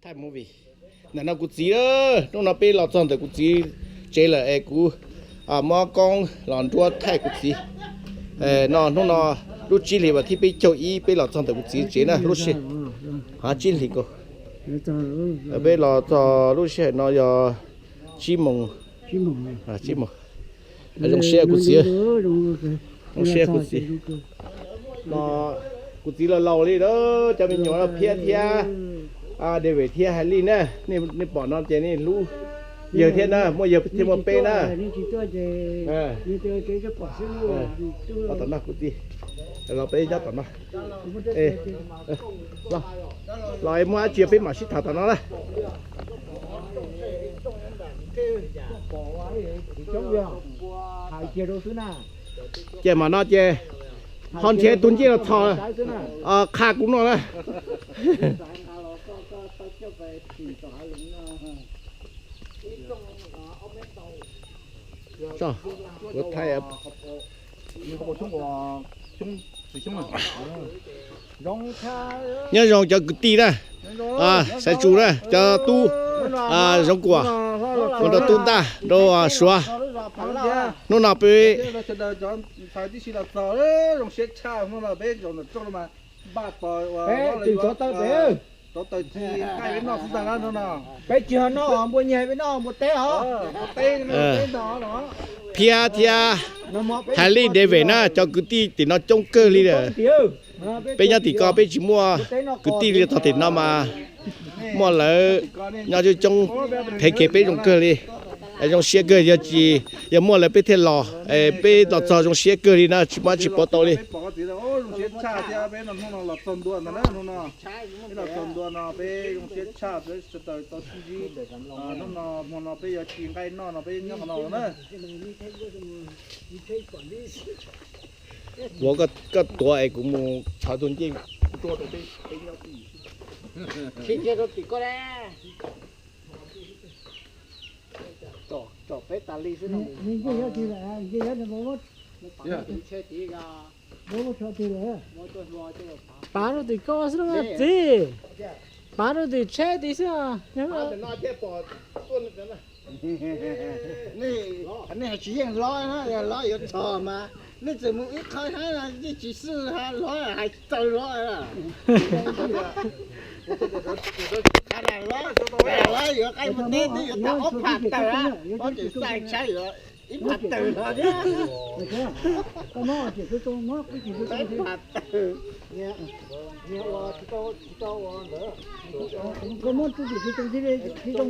Thaij movie. Ntawm no kuv txiv, hnub no peb los txog ntawm kuv txiv tsev lawm es kuv muab koob los nruab thaij kuv txiv. No hnub no lub tsib hlis vas thib peb caug ib peb los txog ntawm kuv txiv tsev na, lub sij hawm tsib hlis nkaus. Peb los txog lub sij hawm no yog tsib moos, tsib moos. Zoo siab kuv txiv, zoo siab kuv txiv. No kuv txiv laus laus li lawm, cov me nyuam no Phiab thiab David thiab Hais Lij na, nej pom no ces nej hlub yawg thiab na, muaj yawg thiab muaj peb na. Tom no kuv txiv los peb nyob tom no. Los es muaj dab tsi peb mam sib tham tom no na. Ces mam no ces ho nrhiav tus ncej los txhos qha kuv noj na. Nyob zoo cov kwv tij na, Xaiv Tsu na, cov tub, Zoov Kuam, mus rau tub ntaj rau Suav. Hnub no peb peb tsis ho noj npua nyiaj, peb noj npua teb os. Phiab thiab Hais Lij, David na, cov kwv tij tim no coob kawg li lawm. Peb nyob tim ko peb tsis muaj kwv tij li, txog tim no mas muaj lawv nyob coob coob, qhev kiag peb zoo kawg li. Zoo siab kawg, yog tsis, yog muaj lawv peb thiaj los, peb los txog zoo siab kawg li na, tsis muaj dab tsi pov tau li. Hnub no hmo no peb yuav ci nqaij noj no peb nyob qhov no na. Ua koj tuav es kuv mus tshawb tus ncej rau peb, peb nyob tim. Tsom peb tas li xwb no. Pav rau tim koj xwb no txiv. Pav rau tim tsheb tid xwb. Nej tsis yeej hlob na, yog hlob yuav txog mas nej txawm mus ib qho hab no yeej tsis xwb, hlob hais txawg hlob. Hlob yuav qaij mus teb twb yuav tau ob phav tawm, ob txwm xaj tshaib yuav ib phav tawm hlo thiab. Ib phav tawm.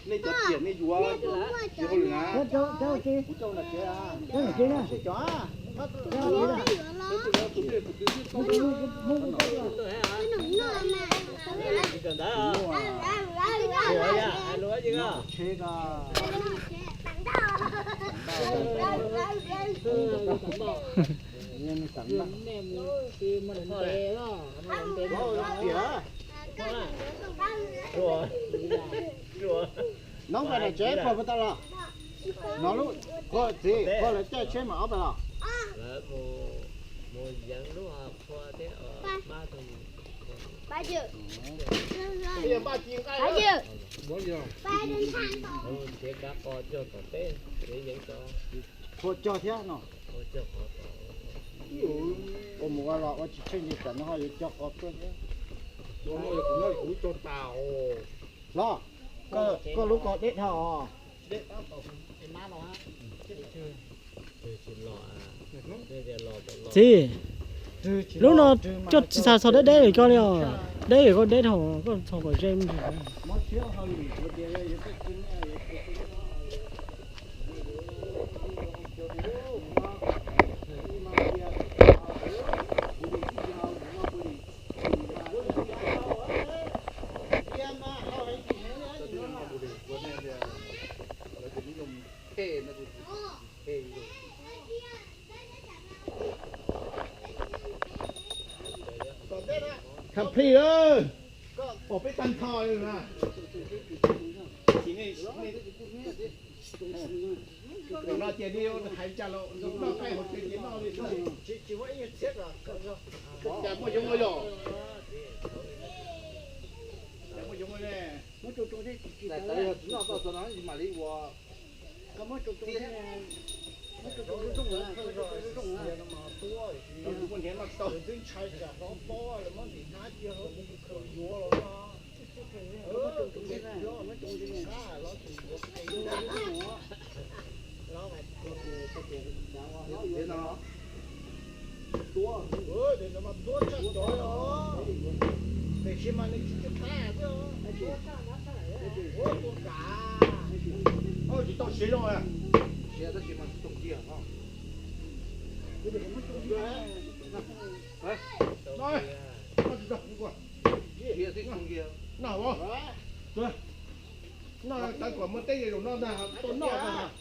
Nej cov tiam nej yuav, yuav hauj lwm na. Kuv coj na tsev. Tsheb ko. Noob pais tsev puas tau los? No lub, koj txiv, koj lawv caij tsheb mam ob pais los. Qhua cog thiab no. Ua mus ua los ua tsis tsheej li tam no ho yuav cog qos tuaj thiab. Los, koj lub ko deb dhau os. Txiv, lub no coj tsis txhas txog deb deb li koj li os. Deb li koj deb dhau, koj txhos kom ze. Kham plhis lawm, pom peb tag nrho li na. No ces li hais cas los noj qaij hauv tsev ces noj li xwb. Cas muaj yoov yog? Cas muaj yoov ne? Tsis noj txog no mam li ua. Twb ntshai tsam hlob pob lawv muab ntim hnab cia hlob tus khaws yuav los no. Tiam sis mas nws tsis tshaj qab xwb, ua tus kam, tsis tau siav zoo, siav tab sis mas tsis tau cia. Noj, tawv kom muaj teb zaum no ntag, tuaj noj ntag.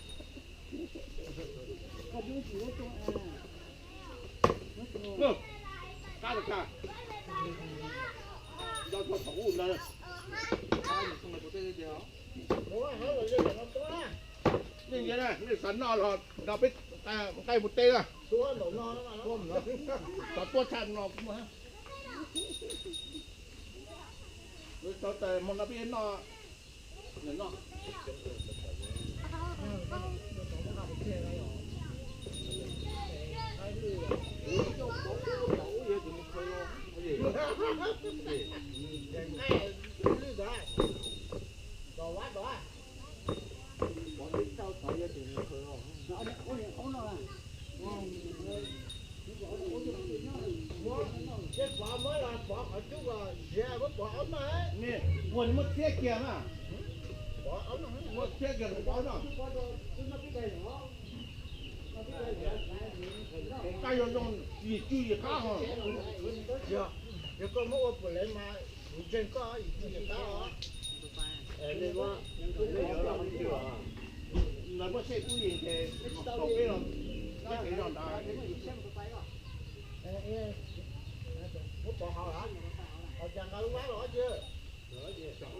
Qab tas, nco txog thaum ub ntag. Nej xav noj los nrog peb nqaij mus teb na. Cov tuab tshaj no kuj muaj. Tau tas hmo no peb noj. Ua li muab txiab kiag na. Muab txiab kiag los pov no. Qab yog zoo yim cwj yim qab ho. Yog koj muab ua puas lev mas kuv ntseeg koj yim cwj yim qab os. Lawv muab xej kub yim ces tau peb los, peb kev zog ntawd. Muab pov hauv, hauv cas nqa lub vab los tsis. Tsis nyuaj,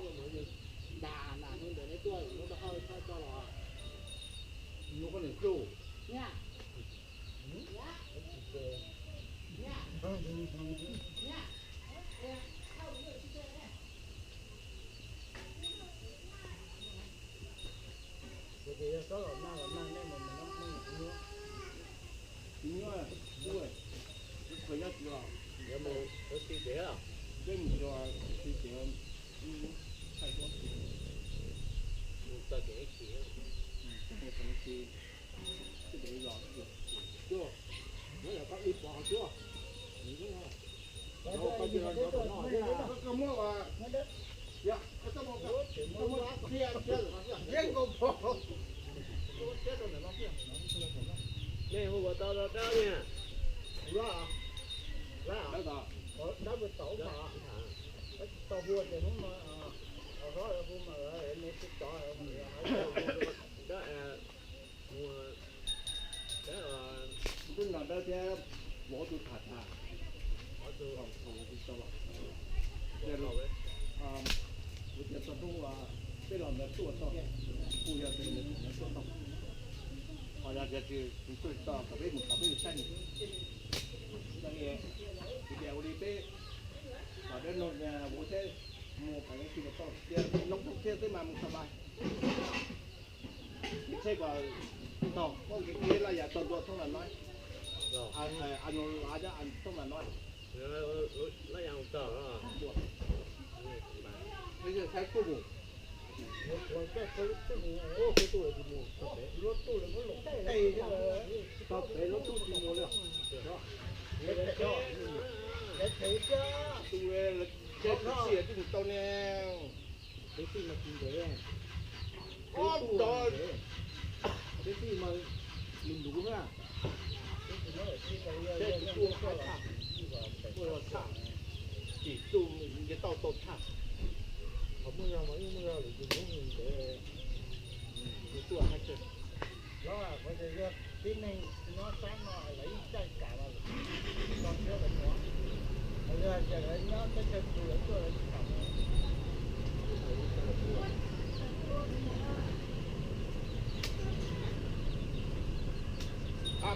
kuv qhov nyob tsis los, peb mus txog tsis tsev, thaij tuab tsis, txog tsev tsis, tsis, tsis los. Cuaj, muab yog koj ib pov cuaj, koj muab ua, koj muab qhia, yeeb nkaus pov. Nej hu ua tau rau dab ne? Dab tau hu ces hnub no hlob hu mas me sib tov. Twb nrog dawb thiab vauv tus tham tas, kuv tias txog hnub uas peb los ntawd tuaj tau, kuj yog tias nws tuaj tau, ho yog tias tsis tuaj tau kom peb mus tau peb mus saib nws. Kuv tias ua li peb kom dawb no vauv thiab mus kom tsis tau tias noo thiab peb mas mus tau mas. Tsheb kom tog, muab kev laj yam tog ntua thoob las no, a nus lav nyob thoob las no. Saib tuj mus, tog pem lub tuj tsis mus li. Tus tsis tau ne. Peb tij mas tsis ntev, peb tij mas, peb tij mas lus luv na. Tej tus tuaj qab tshaj, tuaj tshaj, tsis tuaj nce tauj tau tshaj. Qhov muaj zog mas yeej muaj zog lawm, tus Hmoob ntev, tus tuaj qab tshaj. Los kuv tias yog tib neeg nyob sab no lawv yeej caij kam los, tso siab lawv tuaj. Los yog tias lawv nyob teb chaws txus lawv tuaj lawv yeej kam. Ua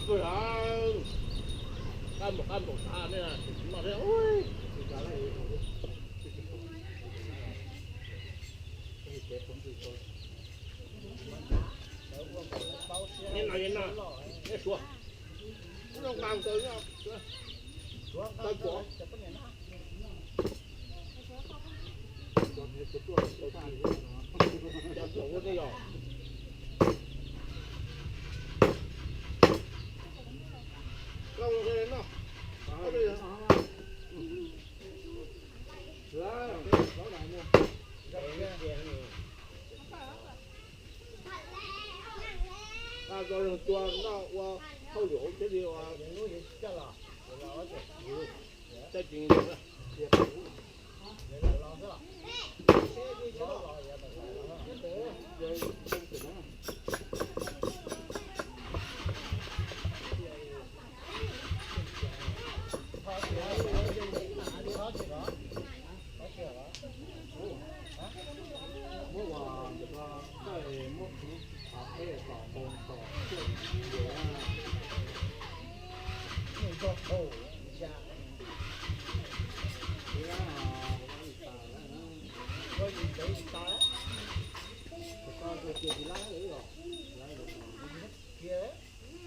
leej tua noj ua hauj lwm hauv thiaj li ua.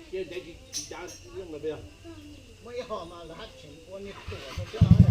Cia ntev tsis cav muaj ib hom mas lawv haj tseem ua niag tuam rau thiab.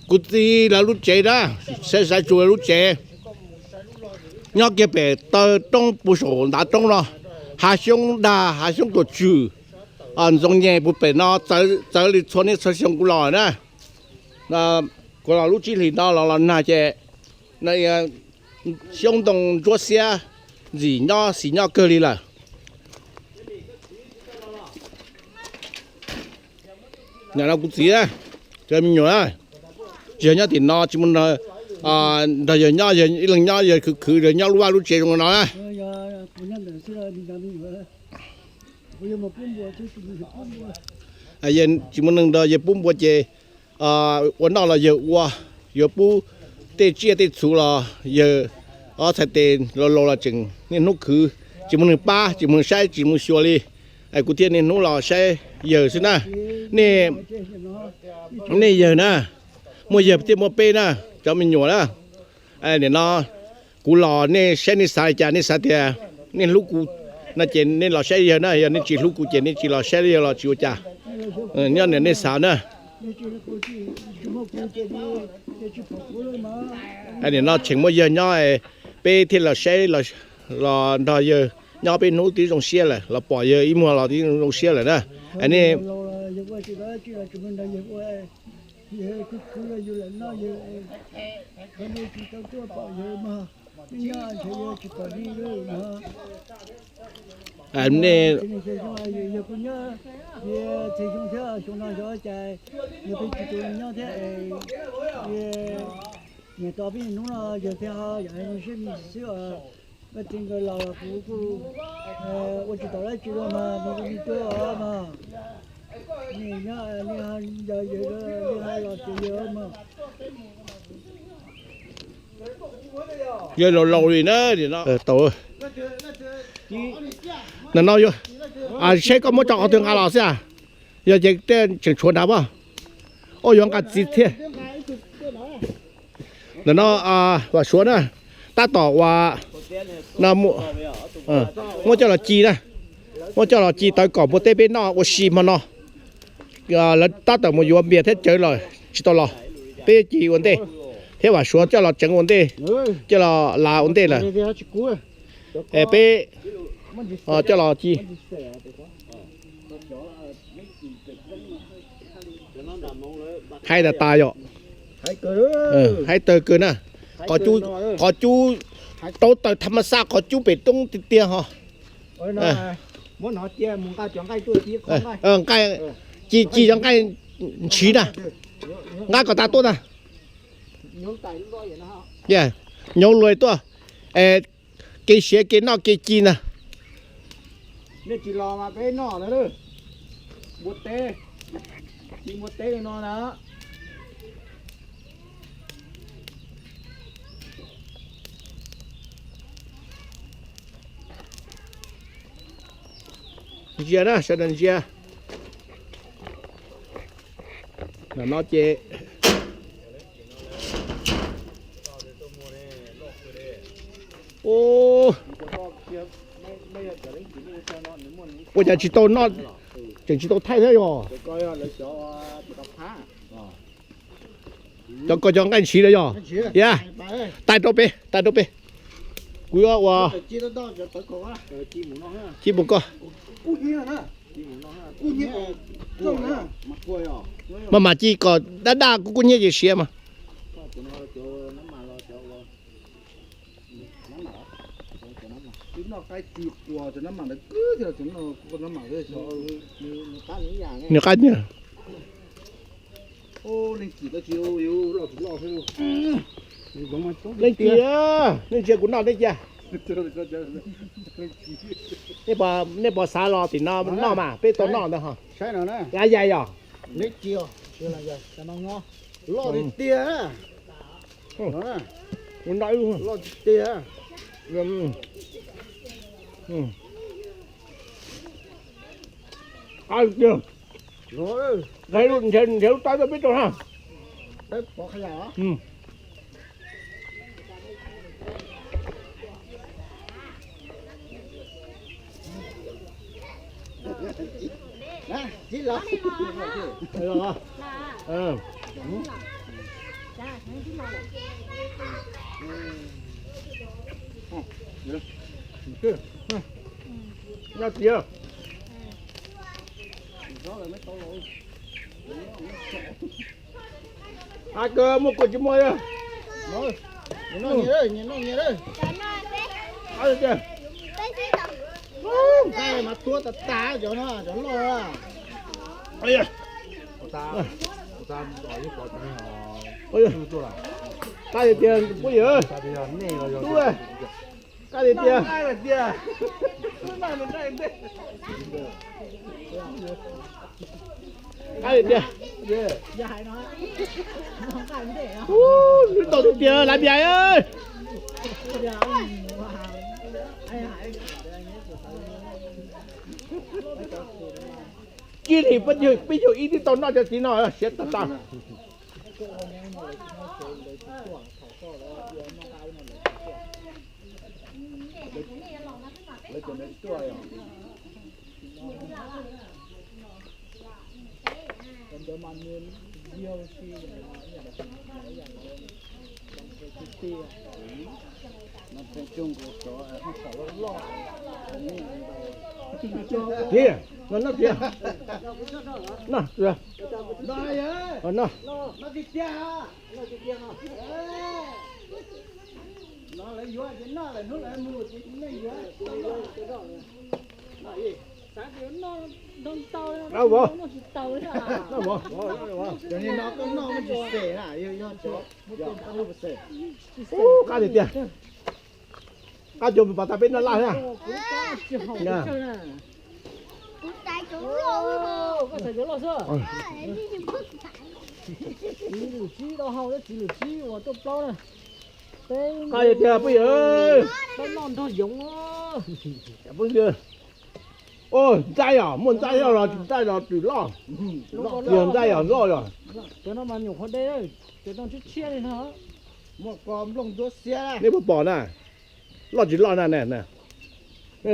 kuv txiv lawv lub tsev na, Xaiv Tsuv lawv lub tsev nyob kiag pem taw roob puag saum ntav roob no, hav xyoob dag hav xyoob tuam tswm ntxoov nyem puag pem no, txawv li txhua niaj txhua xyoo kuv los na. Kuv los lub tsib hlis no los los nag ces xyoob ntoo ntsuab xiab ntxim nyob xis nyob kawg li lawm. Nim no kuv txiv, cov me nyuam, yawg nyob tim no tsis muaj nrog yawg nyob, yawg ib leeg nyob yawg khwv khwv yawg nyob lub vaj lub tsev zoo no na. Tsis muaj neeg nrog yawg pub npua ces ua noj los yawg ua, yuav pub tej tsiaj tej txhu los yawg, ob txhais tes laus laus los tseem niaj hnub khwv, tsis muaj neeg pab tsis muaj neeg saib tsis muaj xyuas li. Kuv thiaj niaj hnub los saib yawg xwb na. Nej, nej yawg na, muaj yawg thiaj muaj peb na, cov me nyuam na. Nim no kuv los nej saib nej xav li cas, nej xav tias nej hlub kuv no ces nej los saib yawg na, yog nej tsis hlub kuv ces nej tsis los saib yawg los tsis ua cas. Nyob nim nej xav na. Nim no tseem muaj yawg nyob, peb thiaj los saib, los nrog yawg nyob peb hnub twb zoo siab lawm, los pom yawg ib muag los twb zoo siab lawm na. Nej Niam tos peb hnub no yawg thiaj ho yam zoo siab me xwb os. Koj txiv nkawd los los kuv kuj ua tsis tau dab tsi los mas nws kuj me tuaj os mas. Nim no nej ho ncaws yawg, nej ho los txog yawg mas. Yawg laus laus li na. Nim no saib koj muab tso qhov twg nqa los xwb a? Yog ces tej tseem tshuav nrad pob. Ua yuav nqa txiv thiab. Ntawm no Vam Suav na, tab tom uas muab coj los ci na, muab coj los ci tawv kom npua teb peb noj ua si hmo no. Lawv tab tom mus yuav npias thiab cawv los tsis tau los, peb ci ua ntej, thiab Vam Suav coj los tseev ua ntej, coj los lav ua ntej lawm. Es peb coj los ci. Haib tas tas yom. Haib tawg kawg na. Qhov cub rau taws tham mas xaj qhov cub pem roob tiag tiag ho. Nqaij, ci ci cov nqaij ntshiv na. Nqa kom tas tuaj na. Nyob luag tuaj. Kev siav kev noj kev ci ntag. Nej tsis los mas peb noj na. Npua teb, ci npua teb li no na. Ntsia na, sawv daws ntsia. Ntawm no ces ua cas tsis tau noj, tseem tsis tau thaij thiab yog. Cov ko cov nqaij ntshiv lawm yog. Yog, tais rau pem, tais rau pem. Kuv yuav ua ci mus koj. Mas mam ci kom daj daj kuj kuj nyiaj ces siav mas. Nws qab nyiaj. Leej ci, leej ci, nej ntsia kuv noj nej cia. Nej puas xav los tim no noj mas peb tau noj ntawd ho. Yog yog. Loj tiag tiag. Loj tiag tiag. Nrhiav lub taub rau peb rau na. Noj tiag. Hais kawg muaj kua tsis muaj. Mas tuab tas tas cov no, cov loj. Qab tiag tiag, pub yawg. Tub, qab tiag tiag. Qab tiag tiag. Ub, tau tiag tiag, lav npias. Tsis li peb caug ib twb tau noj cov txiv no siav tag tag. Tiag, no noj tiag. Noj, noj, noj. Qab tiag tiag. Qab cov pov tas peb noj laj na. Qab tiag tiag peb yawg. Ntxaib os, muaj ntxaib os, muaj ntxaib los tsis ntxaib los twm loj. Yog ntxaib os loj os. Nej puas pom na? Loj tsis loj na? Nej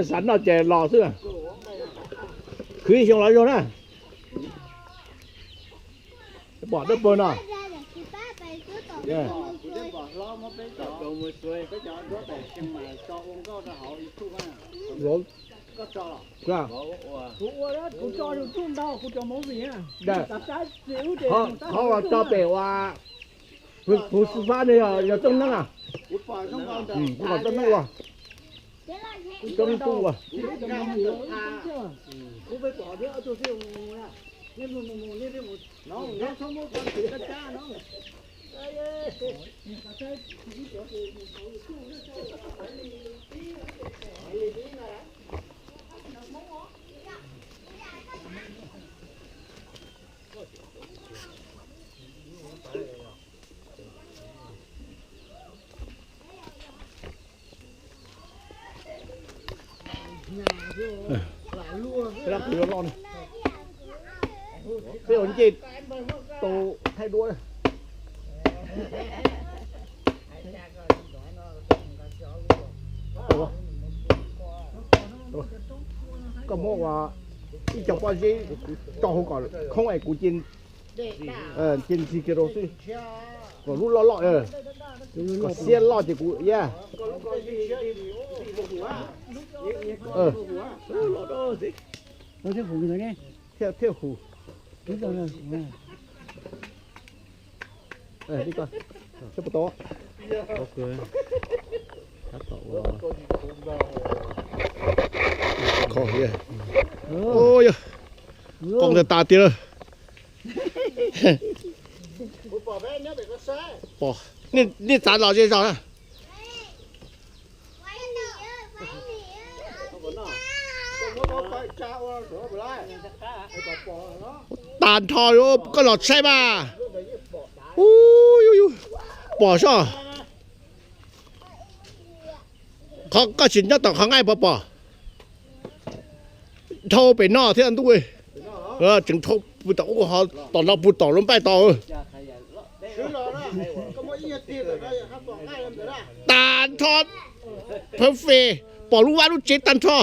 xav noj ces los xwb. Khwv xyoo los zog na. Pom dawb paug no. Qhov uas tso pem ua kuv xwb fab ne yog tsooj neeb a? Kuv kom tsooj neeb ua. Tsooj neeb tub ua. Peb ua ncej tau thaij duab. Koj muab ua ib co pob zeb tso hauv kom khoob es kuv cia ntxig kiag rau xwb. Kom lub loj loj, kom xiab loj ces kuv iab. Thiaj hu. Kho, yog qoo tas tas tiag. Nej txav los ze zog na. Tag nrho, koj los saib mas. Pom soj. Qhov koj tsis nyob tom qhov nqaij puas pom? Dhau pem no thiab ntuj. Tseem dhau pw tom ub, ho tom no pw tom lub npaij tod. Tag nrho, phawv fes, pom lub vaj lub tsev tag nrho.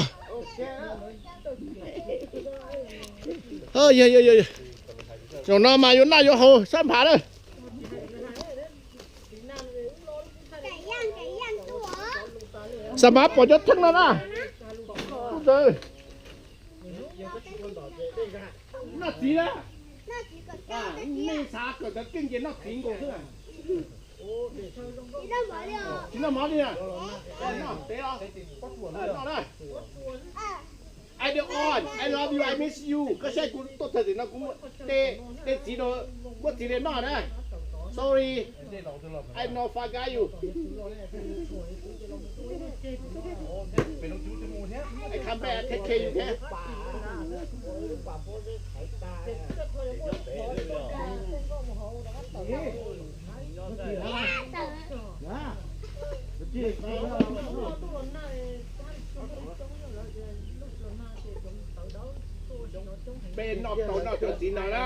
Zaum no mas yuav noj yuav haus sab nphav na. Xav mas pom cov theeb no na. Noj txiv na. Nej xav kawm ntawv keej ces noj txiv nkaus xwb. Tsis noj mov li na. Noj tev os. Noj na. I don't want. I love you. I miss you. Koj saib kuv tuaj txog tim no kuv muab tej txiv, muab txiv li noj na. Sorry. I no forget you. I come back, I take care you, okay? Peb noj tau noj cov txiv no na.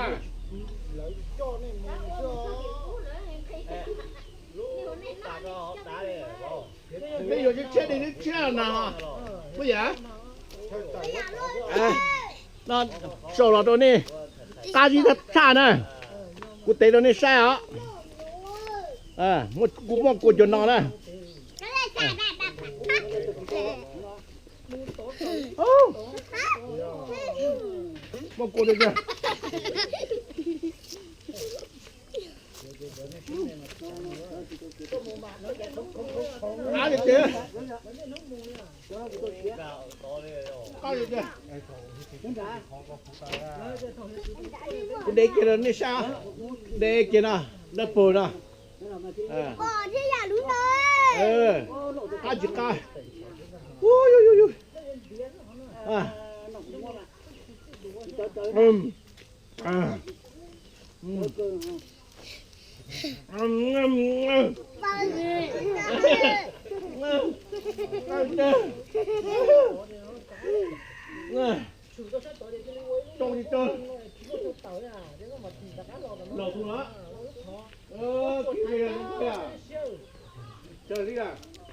Peb yuav tshiab tshiab tshiab na. Puas yam? No, sau los rau nej qab zib tshaj na. Kuv tev rau nej saib os. Kuv muaj kua cov no na. Muaj kua tiag tiag. Qab li tiag. Qab li tiag. Kuv de kiag rau nej saib. De kiag no, dab pug no. Qab tsis qab. Coj li coj. Los tus na. Kib li a. Tsawg li a. Yog los.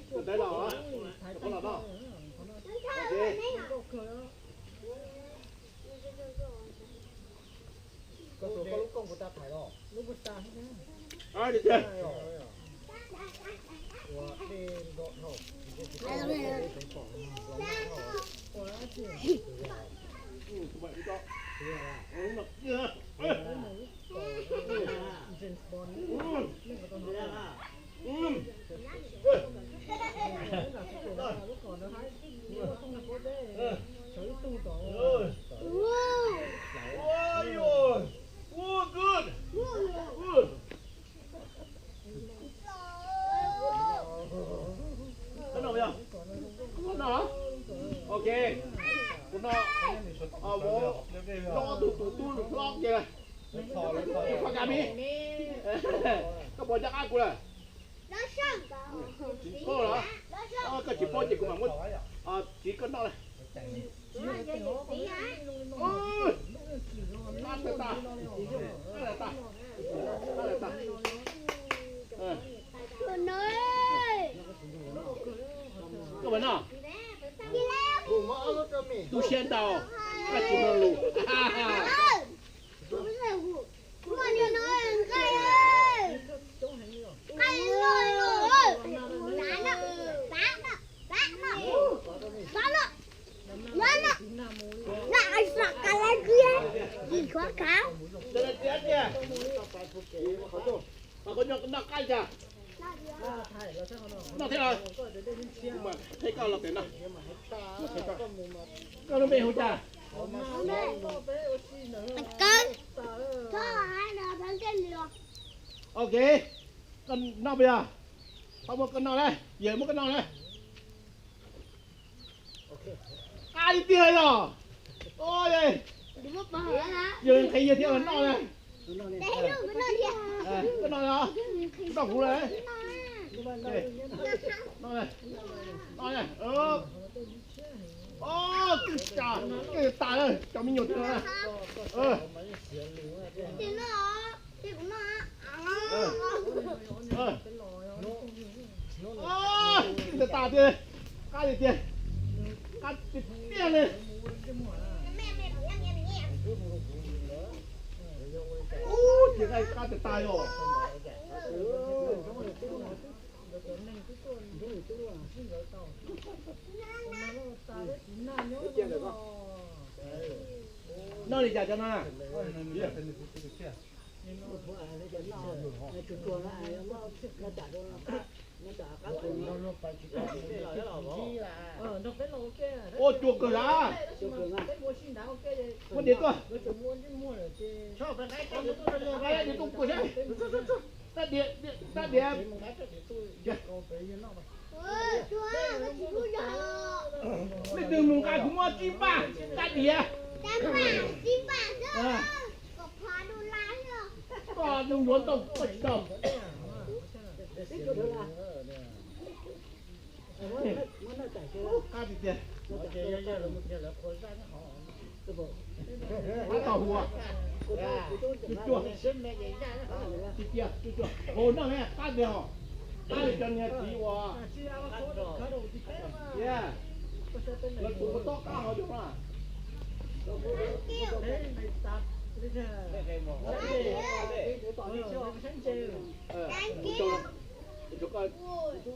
Tus ntawd los, tus qhov los no. Noj, ok, kuv noj, vauv, noj ob tug tus tub hlob kiag. Koj puas nco qab kuv lawm? Tsis paub los? Koj tsis paub ces kuv mam muab, txiv koj noj lawm. Qab tag, qab tag, qab tag. Koj puas noj? Tu siab ntau, koj tsis mloog lus. Noj thiab los? Kuv mam qhia koj los pem no. Koj lub npe hu cas? Ok, koj noj puas yog? Pab muab koj noj na, yawg muab koj noj na. Qab li tiag yog. Yawg qhia yawg thiab los noj na. Koj noj na, noj kuv na. Noj na, noj na. Koj tas, cov me nyuam twg no na. Ntawd tas tiag, qab tiag tiag, qab tiag tiag li. Ces nqaij qab tas tas yog. Noj li cas cov no? Ua cuag kawg las. Muab diav tuaj. Diav tuaj kuaj saib. Tab diav, tab diav. Leej twg mus nqa kuv muab tsib npaj tab diav. Koj yuav ntau koj tsis tau. Qab tiag tiag. Qab tau hu. Cuaj cuaj. Cia cia cuaj cuaj. Hu noj qab tiag os. Qab li cov niag txiv uas lawv tus ua tob qab hov cov no.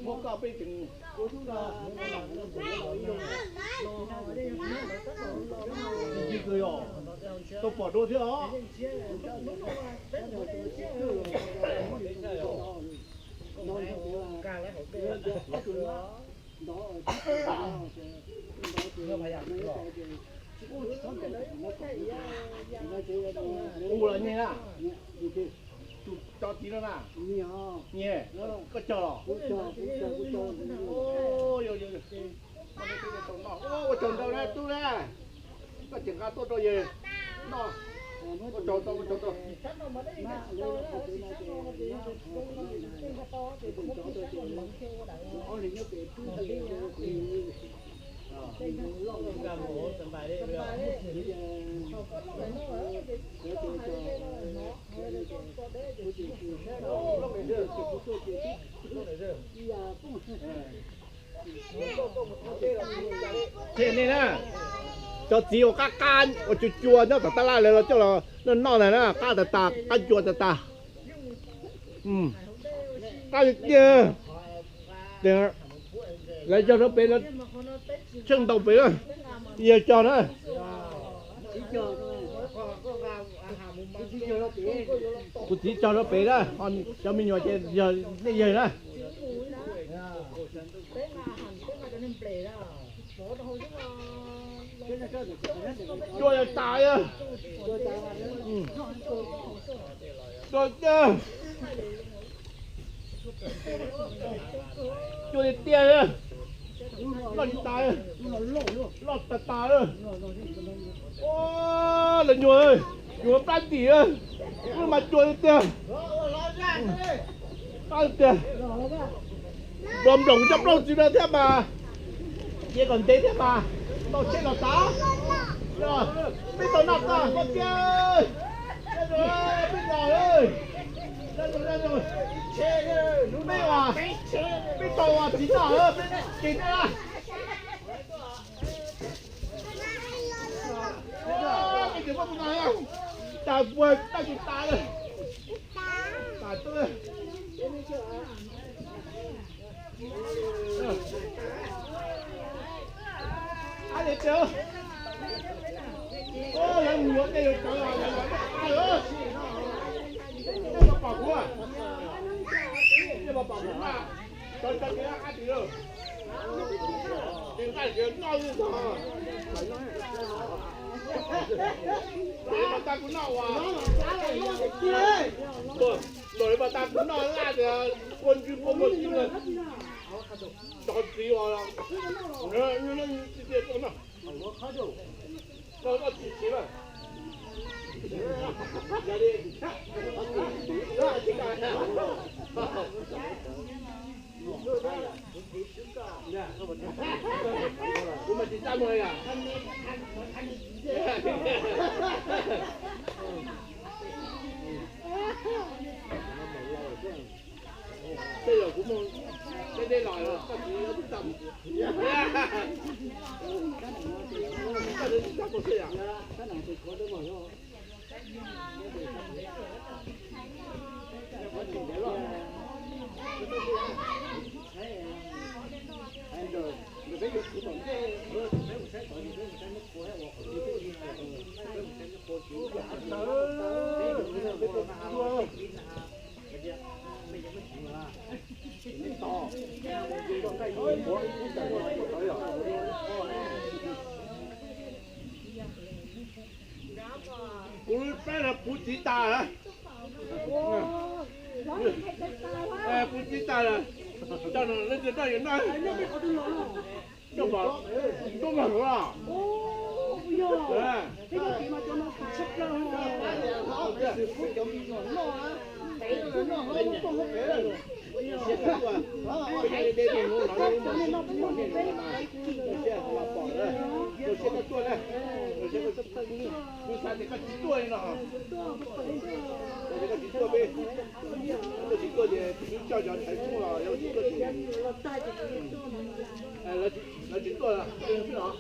Muab koj peb tseem tsis kawg yog tau pom dua thiab os. Tus los nyiag na, tus cov txiv no na, nyiag, koj cog los? Ua tsaug ntau na tub na, koj tseem nqa tuaj rau yawg noj. Ua tsaug ntau, ua tsaug ntau. Qhia nej na, cov txiv uas qab qab uas cua cua nyob tom tab laj lawv los coj los noj noj ntag na, qab tas tas, qab cua tas tas. Qab tiag tiag. Lawv cog rau pem, lawv tsheej ntau pem, yawg cog na. Kuv txiv cog rau pem na, cov me nyuam ces yog nej yawg na. Cua tas tas. Cua tiag tiag. Loj li tas, loj tas tas. Lawv nyuag, nyuag plab ntim, lub mas cua tiag tiag. Plab tiag. Nploos nploos cov plaub txiv no thiab mas, ces kom ntev thiab mas, tau tsheb los tav. Peb tau noj tag koj tiag, peb noj, peb ua, peb tau ua txiv noj, peb ces noj. Peb ces muab tus no, tas puag tas tus tas, tas tuaj. Ab, lawv mus yuav dej yuav cawv los lawv los dej qab lawm. Dej mas pom kuv, dej mas pom kuv mas, cov cov ces qab twg lawm. Ces nqaij ces noj li ntag. Los li mas tas kuv noj uas, los li mas tas kuv noj laj tias kua ntswg kua muag tsis muag. Cov txiv uas, tias koj noj, koj noj tsis txiv mas. Kuv mas tsis txaj muag li. Tej zaum kuv mus deb deb los koj tsis txaj muag, koj tsis txaj muag xwb yom. Kuv peb no puv txiv tas. Puv txiv tas lawm. Coj no leej twg noj yuav noj. Coj mas, coj mas hauv los.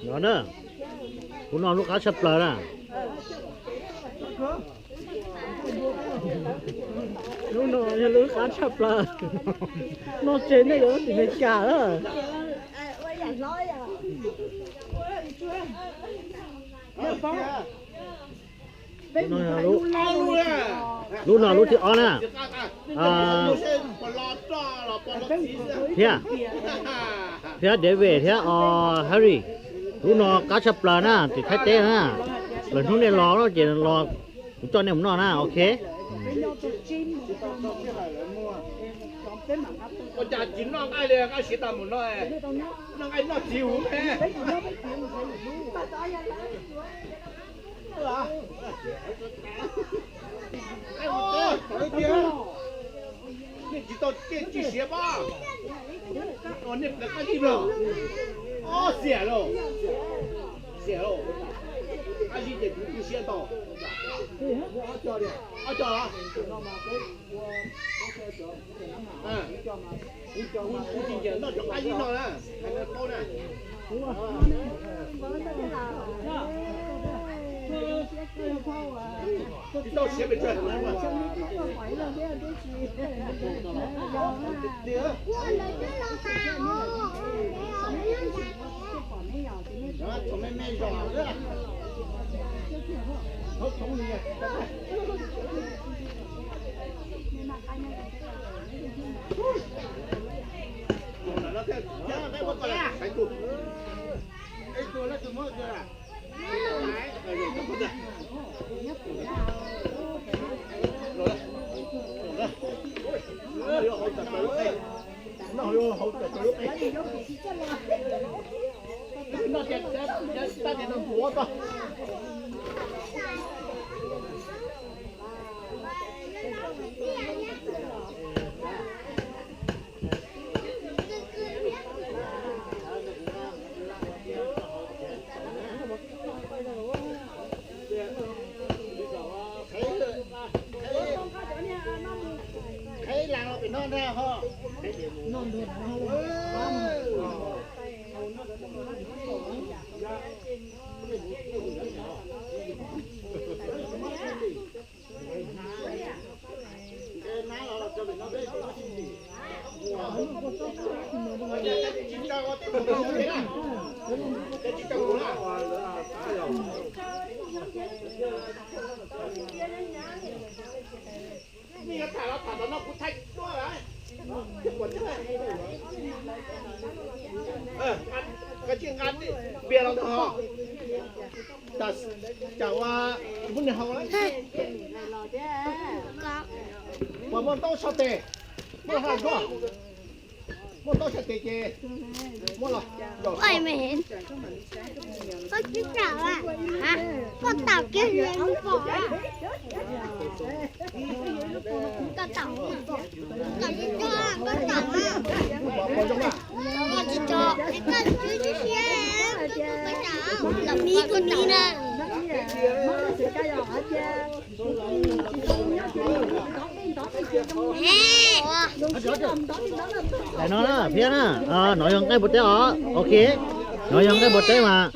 No na, kuv no lub qab tshaj plaws na. Lub no yog lub qab tshaj plaws. Noj tseg nej yuav tim Meskas lawm. Lub no lub thib ob na. Thiab, thiab David thiab Harry, lub no qab tshaj plaws na, tim Thaib teb na. Lawv hnub nej los no ces los, kuv coj nej mus noj na, ok. Ua cas tsis noj nqaij li, nqaij siav tas mus no, noj nqaij noj txiv huv me. Nej tsis tau tej tsis siav pab, nej pleev qab zib los. Ob xiam lauj, xiam lauj, qab zib ces kuv twb siab tau. Ob co los. Kuv tsis nyiam noj cov qab zib no na, hais no paub na. Tsis tau siav pes tsawg. Tsoom me me zos, tsoom me Nej yuav tham los tham tom no kuv thaij duab lawm. Koj tsis nqa npias los ntag hos. Tsam ua kuv pub nws haus lawm. Puas muaj ntaub sau tes? Muaj haj zuag. Muaj ntaub sau tes ces muab los. Koj tsis tsom, koj tsom kiag li lub pom. Koj tsom, koj tsis tsom, koj tsom, koj tsis tsom, koj tsis tsom, koj tsom, los miv koj miv na. Daim no na, phiab na, no yog nqaij npua teb os, ok. No yog nqaij npua teb mas,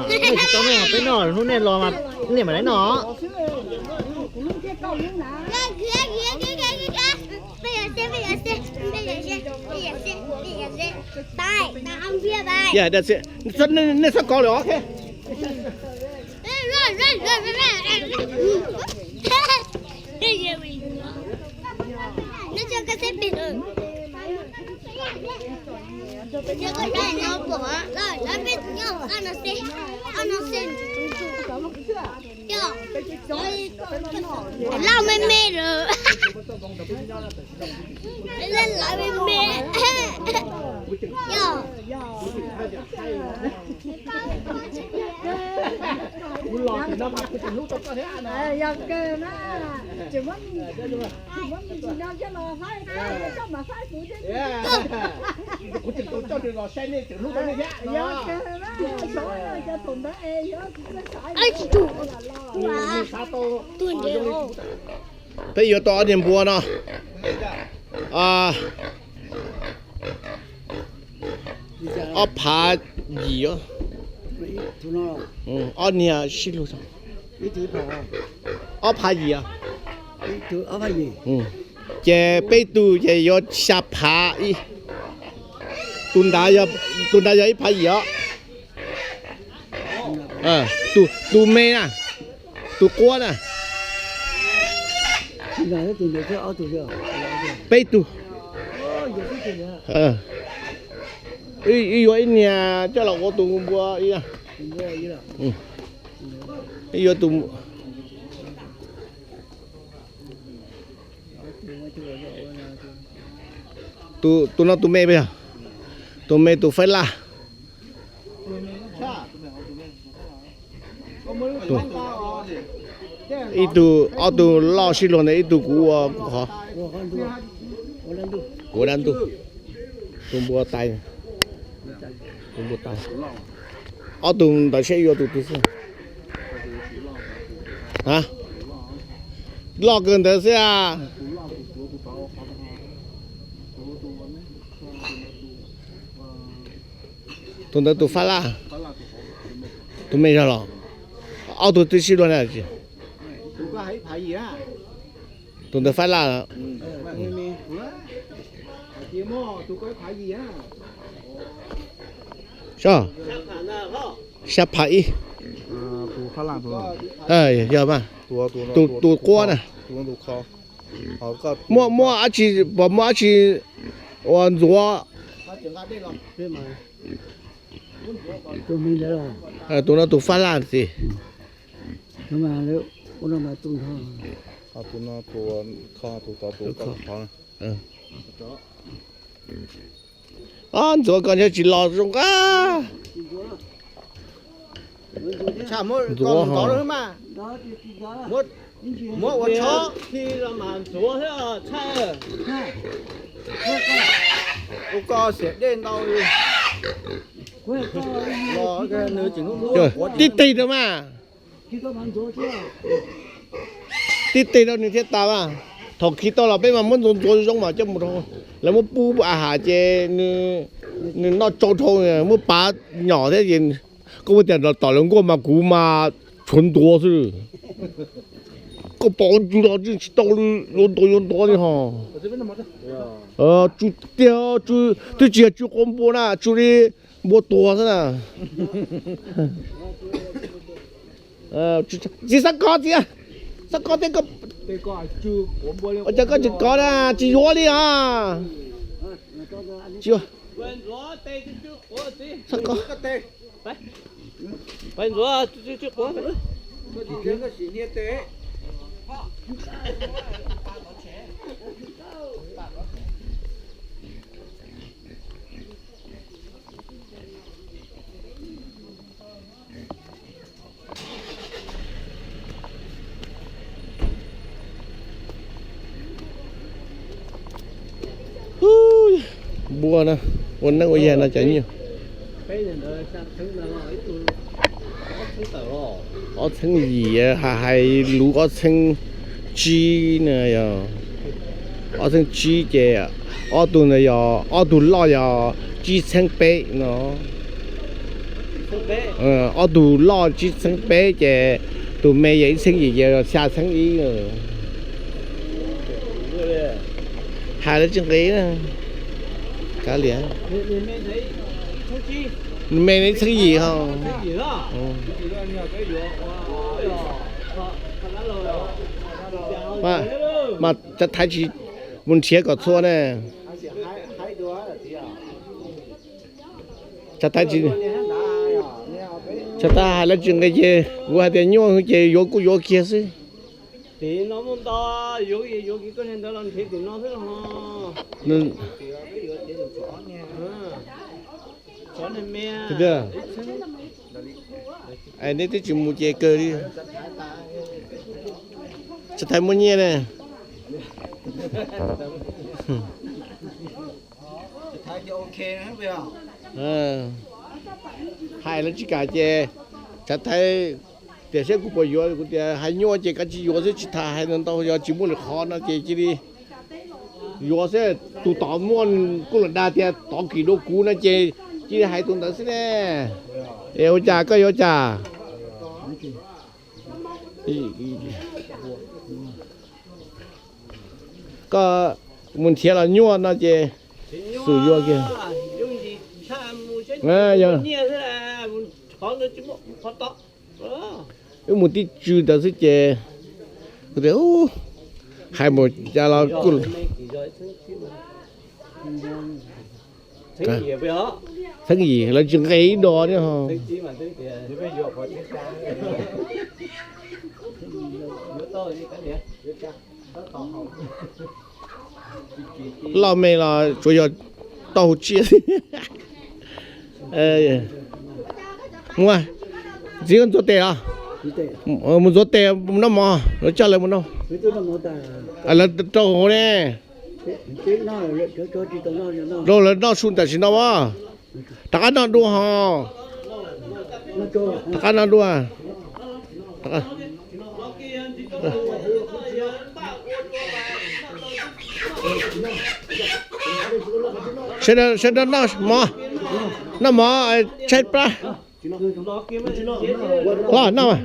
nej tsis tau noj mas peb noj, hnub nej los mas nej mam li noj. Nej txhob kov lawm os. Loj me me lawm. Loj me me. Yog kawg na, tseem muab me ntsis no coj los faib, koj mas faib kuv thiab. Kuv tseem tus coj nws los saib nej tseem hlub tau nej thiab. Yog kawg na, xyov cov thaum ntawd es xyov tsis txawj xaiv. Peb yuav tau ob niag npua no, ob phav yim, ob niag sib lug, ob phav yim, ces peb tug ces yuav xya phav ib. Tus nrad, tus nrad yog ib phav yim os. Tus me na, tus quab na, peb tug. Wb yuav ib niag coj los ua tus npua ib. Wb yuav tus Tus no tus me, tus me tus faib laj. Ib tug, ob tug loj sib luag ntawd, ib tug kuv ua kuv qhov. Kuv ua dab ntub, tus npua tais, tus npua tais. Ob tug ntawd seb yuav tus twg xwb. Loj kawg ntawd xwb a. Tus ntawd tus fab laj, tus me zog los. Ob tug twb sib luag na. Tus ntawd fab laj. Xya phav ib. Yog mas, tus quab na. Muaj, muaj dab tsi, puas muaj dab tsi uas ntxuav? Tus no tus fab laj ntxiv. Ntxuav koj ntshe tsis los zoo nqaj. Ntxuav ho. Muab ua tshob khi los mas ntxuav thiab tshaj. Ua koj xiam dej ntau li. Tib teg rau mas. Tib teg rau nws thiaj tas mas. Thaum khi tau los peb mas muab ntxuav ntxuav zoo mas coj mus rau, lawv muab pub a has ces nws noj tsau dhau, muab pav nyom thiab ces koj muab tias tom lawv nkuaj mas kuv mas tshuav ntuav xwb. Koj pom tsw los tsw tsis tau li, yuav ntuav yuav ntuav li ho. Tsw tiag, twb tsis yog tsw quav npua na, tsw li npua tuag xwb na. Tsis xav kov txiv, xav kov tej, cas koj tsis kov na, tsis yuav li os. Tsis yuav. Npua no, ua neeb ua yaig no cov nyuj. Ob txheeb yim, hais hais lub ob txheeb tsib na yog. Ob txheeb tsib ces ob tug ntawd yog, ob tug loj yog tsib txheeb peb no. Ob tug loj tsib txheeb peb ces tus me yog ib txheeb yim ces xya txheeb ib. Hais lawv tsis nqis na. Kav liam, me ib txheeb yim ho. Mas cov thaiv tsis mus nrhiav kom txhua ne. Cov thaiv tsis, cov thaiv hais lawv tsis nqis ces kuv hais tias nyuaj ces yuav kuj yuav kiag xwb. Neb twb tsis mus ces kawg li. Tsis thaiv muaj nyiaj ne. Hais lawv tsis kam ces tsis thaiv, tiam sis kuv puas yuav, kuv tias hais nyuaj ces kav tsij yuav xwb, tsis tas hais ntau, yog tsis muaj lwm qhov no ces cia li yuav xwb. Tus tod muaj kuj lam dag tias tod kim dua kuv no ces cia li hais tus ntawd xwb ne. Es ua cas koj yuav ua cas? Koj mus nrhiav los nyuaj no ces xum yuav kiag. Wb mus tib tsw ntawd xwb ces kuv tias hais mus cas los kuj txheeb yim lawv tsis nqis ib do thiab ho. Loj me los tsuas yog tau hauv tsiaj xwb. Muaj, txiv ntxuav tes los? Mus ntxuav tes mus noj mov, lawv coj lawv mus noj. Lawv rau hauv ne. Rau lawv noj su tam sim no as. Rov qab noj dua ho. Rov qab noj dua. Sawv daws noj mov, noj mov tshaib plab. Los noj,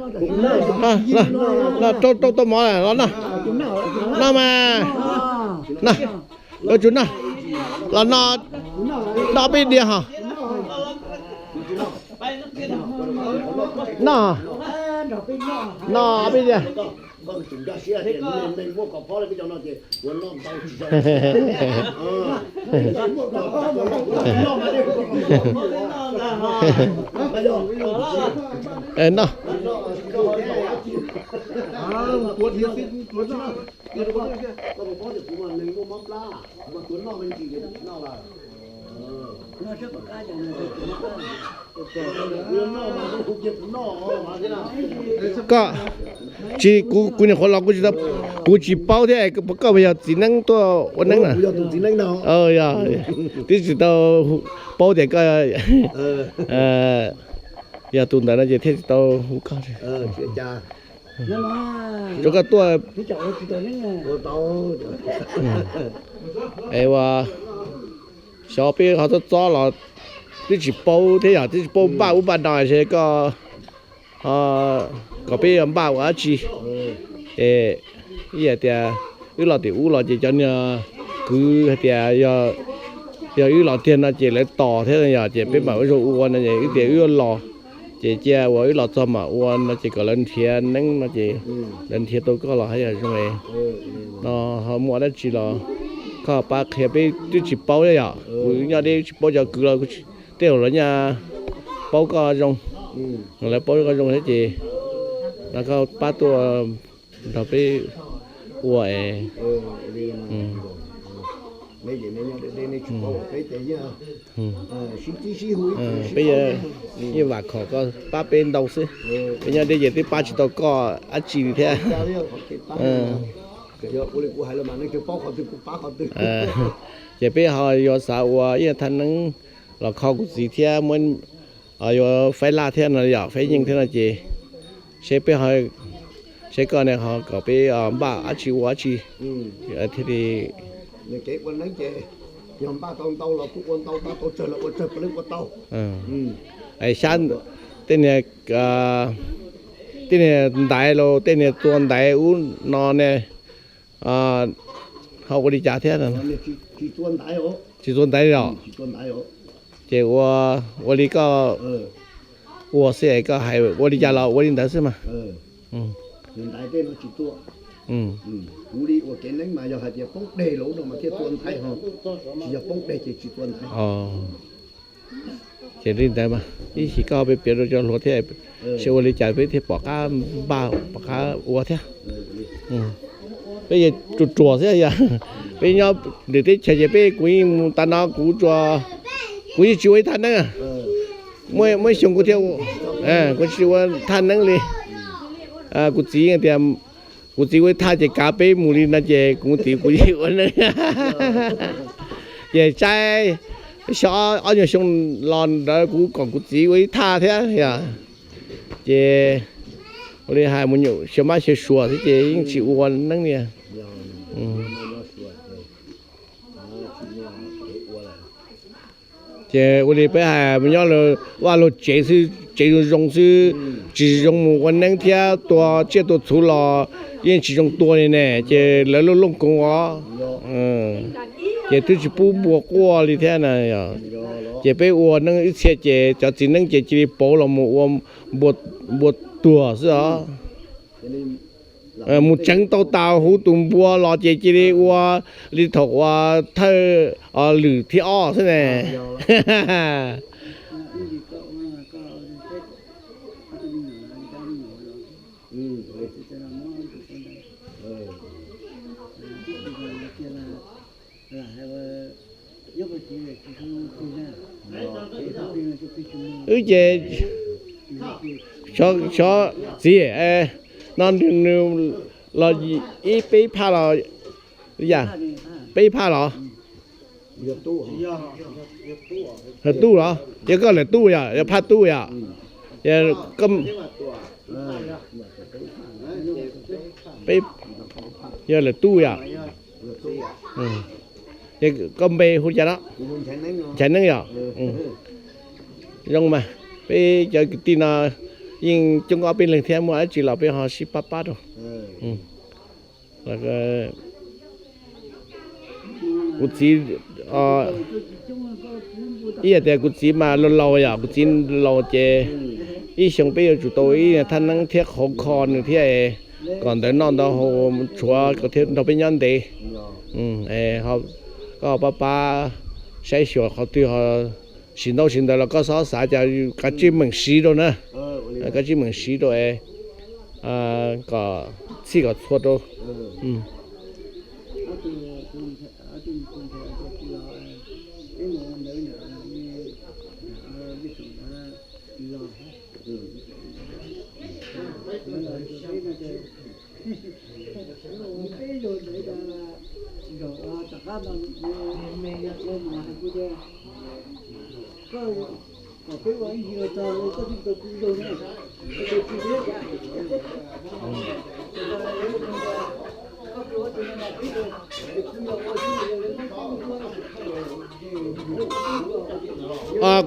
rau tau mov los noj. Noj mas, noj, yuav tsum noj. Los no, noj peb diav ho. Noj, noj peb diav. Noj. Koj, tsis, kuv, kuv nyuam qhuav los, kuv tsis paub thiab, koj puas yog txiv neeb tuaj ua neeb na? Twb tsis tau paub tias koj yog tus ntawd no ces thiaj tsis tau hu koj. Rau koj tuaj. Es ua xyov peb ho txob txob los twb tsis paub thiab yog twb tsis paub npaj ub npaj no es koj kom peb yuav npaj ua dab tsi. Es ib yam tias wb los tim ub los ces cov niag kwv hais tias yog wb los tiag no ces lawv tos thiab yog ces peb mam ua zoo ua no es wb tias wb yuav los ces cia ua wb los txog mam ua no ces kom lawv nrhiav neeb no ces lawv nrhiav tau koj los haj yam zoo no ho muaj dab tsi los koj pab qhia peb twb tsis paub thiab yom. Kuv nyob deb tsis paub cov kwv los tej zaum lawv nyaj paub koj zoo, lawv paub koj zoo thiab ces no koj pab tuaj nrog peb ua es peb yeej vam khom koj pab peb ntau xwb. Peb nyob deb ces twb pab tsis tau koj dab tsi li thiab. Ces peb ho yuav xav ua ib thaj neeb los kho kuv txiv thiab muab yuav faib laj thiab no yom, faib yeej thiab no ces seb peb, seb koj ne ho kom peb npaj dab tsi ua dab tsi thiaj li. Yog npaj tau ntau los kuj ua ntau, npaj tau tsawg los ua tsawg, puav leej ua tau. Xyab tej niag, tej niag ntaiv los tej niag tua ntaiv ub no ne, Ho ua li cas thiab? Tsis txua ntaiv os. Ces ua, ua li koj ua xwb, koj hais ua li cas los ua li ntawd xwb mas. Ces li ntawd mas ib chim koj peb piav rau cov hluas thiab, seb ua li cas peb thiaj pom qab npaj pom qab ua thiab. Peb yuav ruam ruam xwb yog peb nyob lwm teb chaws ces peb, kuv yeej mus tas no kuv tsuas, kuv yeej tsis ua ib thaj neeb. Muaj ib xyoo kuv thiaj, kuv tsis ua thaj neeb li. Kuv txiv tias kuv txiv ua ib thaj ces kav peb mus li no ces kuv txiv kuv yeej ua neeb. Ces saib xyov ob nyuag xyoo los ntawd kuv kom kuv txiv ua ib thaj thiab yog. Ces ua li hais mus nyuam xyaw mab xyaw suav xwb ces yeej tsis ua neeb li. Ces ua li peb hais mus nyob vaj luag tsev xwb, tsev zoo zoo xwb, tsis zoo mus ua neeb thiab tua tsiaj tua txhu los yeej tsis zoo tua li ne, ces lawv loj looj koov os. Ces twb tsis pub npua quaj li thiab na. Ces peb ua neeb ib txhia ces cov txiv neeb ces cia li pauv los mus ua npua tuag xwb os. Mus tseev tau tas hu tus npua los ces cia li ua li thaum uas thawj lwm thib ob xwb ne. Wb ces xyov txiv no nws los ib peb phaj los, yam peb phaj los? Yog tub los? Yog koj lawm tub yom, yog phaj tub yom? Yog lawm tub yom? Koj npe hu cas no? Nchaiv Neeb yom? Zoo mas, peb cov kwv tij no yeej coob ob peb leeg thiab, muaj dab tsi los peb ho sib pab pab rau. Kuv txiv, ib yam tias kuv txiv mas laus laus yom, kuv txiv laus ces ib xyoo peb yuav tsum tau ib thaj neeb thiab qhauv kho nws thiab, kom ntawd noj ntawd haus tshuav kom thiaj nrog peb nyob ntev. Koj pab pab saib xyuas qhov twg ho siv ntaub siv ntawv los koj xob xav cas kav tsij meem siv rau na. Kav tsij meem siv rau es kom txhij kom txhua rau.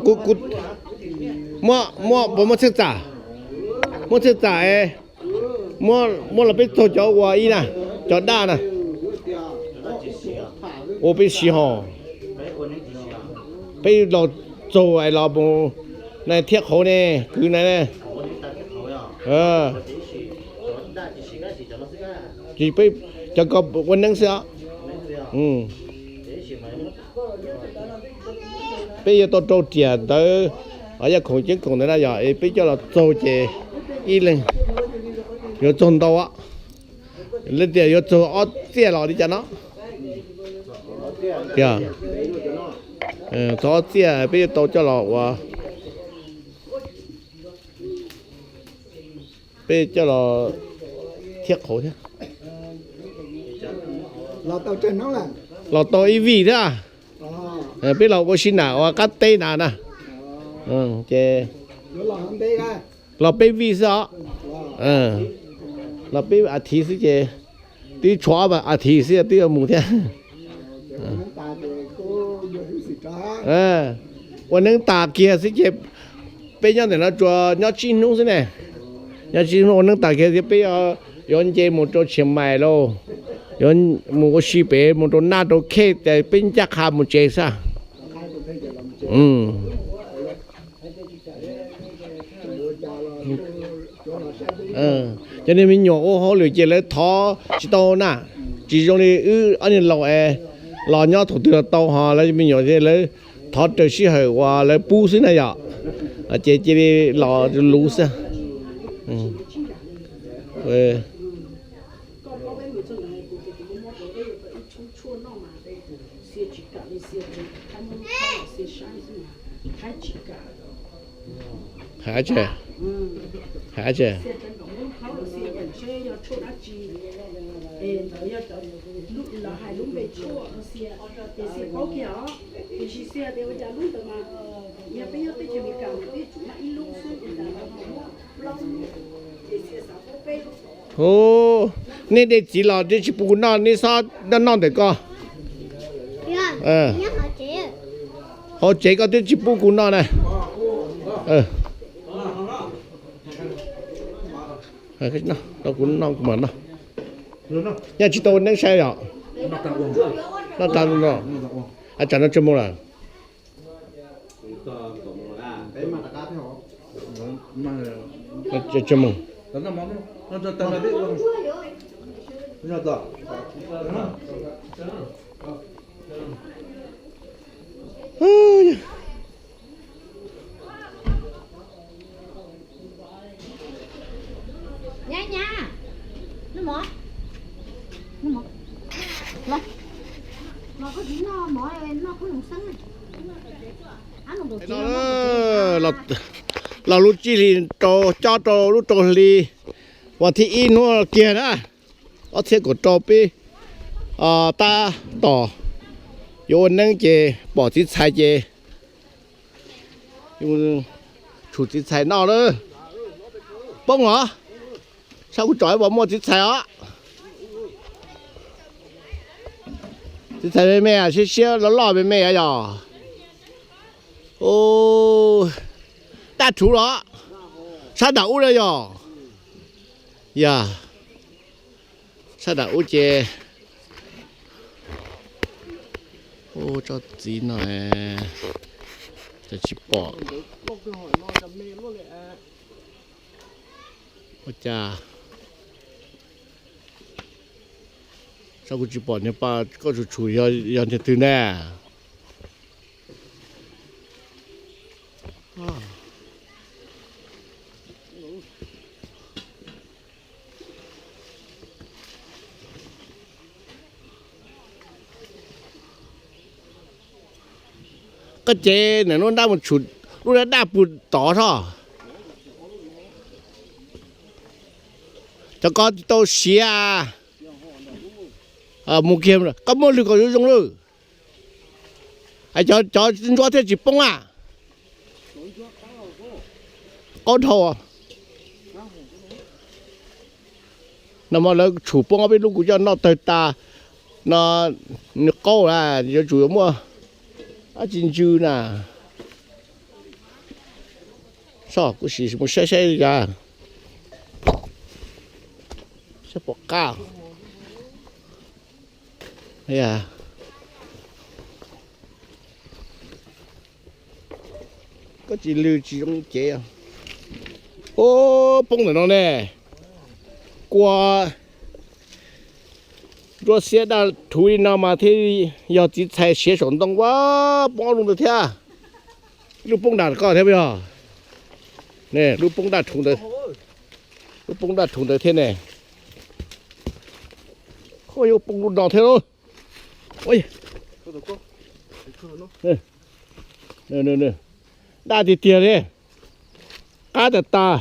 Kuv, kuv, muab, muab, puas muaj txheej txam? Muaj txheej txam es muab los peb txaug cov ua ib na, cov daj na. Ua peb siv ho. Peb los txaug es los mus na thiab qhauv ne, kwv na. Ces peb cov ko ua neeb xwb os. Peb yuav tau rau riam ntawd, yaj khoom ceeb khoom ntawd na yog peb coj los txaug ces ib leeg yuav txaug ntau. Leej tias yuav txaug ob txiaj los li cas no. Txaug ob txiaj peb yuav tau coj los ua, peb coj los thiab qhauv thiab. Los tau ib vij thiab. Peb los ua si na ua qab teb na na. Ces los peb vij xwb os. Los peb a thiv xwb ces twb tshuav a thiv xwb twb yuav mus thiab. Ua neeb tas kiag xwb ces peb nyob ntawm no tsuas nyob tsib hnub xwb ne. Nyob tsib hnub ua neeb tas kiag thiab peb yuav nce mus rau Tshias Mais lauj. Yuav mus ua si pem mus rau naj rau khej ces peb ncaj qha mus tsev xwb. Cov niag me nyuam ua hauj lwm ces lawv thov tsis tau na, tsis zoo li wb ob niag laus es los nyob thaum twg los tau, ho lawv me nyuam ces lawv thov raws sij hawm uas lawv pub xwb na yom. Ces cia li los luv xwb. Hais tse, hais tse. Hu, nej de txiv los twb tsis pub kuv noj, nej xob noj noj ntawm ko. Hauv tsev koj twb tsis pub kuv noj na. Rau kuv noj kuv mam noj. Nyaj tsis tau neeb saib yom. Noj tag no, tsam no tsawg moos lawm? Tsawg moos? Los lub tsib hlis rau cob rau lub rau hli vas thib ib hnub kiag na, ob txhiab kaum rau peb tab tom yuav ua neeb ces pom txiv txhais ces tshum txiv txhais noj lawm. Poob os, sab kuv tsom ib pom muaj txiv txhais os. Txiv txhais me me siab siab loj loj me me yom. Daj rhuv los, sab nram ub na yom. Yog, sab nram ub ces, tsob txiv no, cas tsis pom. Ua cas, sab kuv tsis pom niag pa koj tshum tshum yog niag twg ne? Koj cev ntawm lub nrab mus tshum lub nrab daj pug tod hos. Cov ko tsis tau siav. Mus kiag koj muab lwg kom zoo zoo lawm. Cov ntsuab thiaj tsis poob a. Qaub dhau. No mas lawv tshum poob ob peb lub kuv coj noj tawg tas. No nws qaub na, yuav tsum yuav muaj dab tsi ntsw na. Soj kuv sim mus saib saib li cas. Saib pom qab. Koj tsis lwg tsis zoo cev. Ub, poob ntawm no ne. Kua nruab xiab daj rhuv li no mas thiaj yog txiv txhais siav saum ntoo ua poob ob lub ntawd thiab. Lub poob daj koj thiab yog. Lub poob daj rhuv ntawd, lub poob daj rhuv ntawd thiab ne. Koj yuav poob lub no thiab lauj. Daj tiag tiag li. Qab tas tas.